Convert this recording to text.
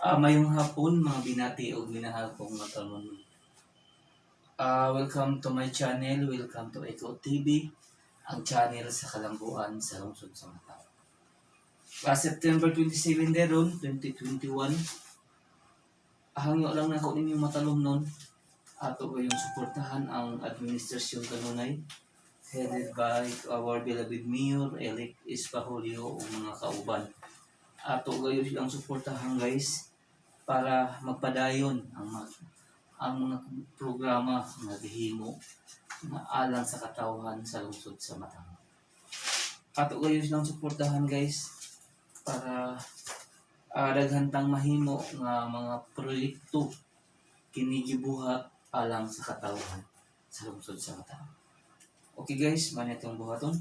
Mayong hapon, mga binati o minahal kong matalon. Welcome to my channel, welcome to Eco TV, ang channel sa kalambuan sa lungsod sa Macau. September 27 deron, 2021. Hangyo lang nako ninyong matalom nun. Ato gayong suportahan ang administrasyon kanunay headed by our beloved Mayor Elect Espajolio ug mga kauban. Ato gayo silang suportahan, guys, para magpadayon ang mga programa nga gihimo nga alang sa katawhan sa lungsod sa Matang. Ato gayo silang suportahan, guys, para daghan tang mahimo nga mga proyekto kini gibuhat alang sa katawhan sa lungsod sa Matang. Okay guys, man itong buhaton.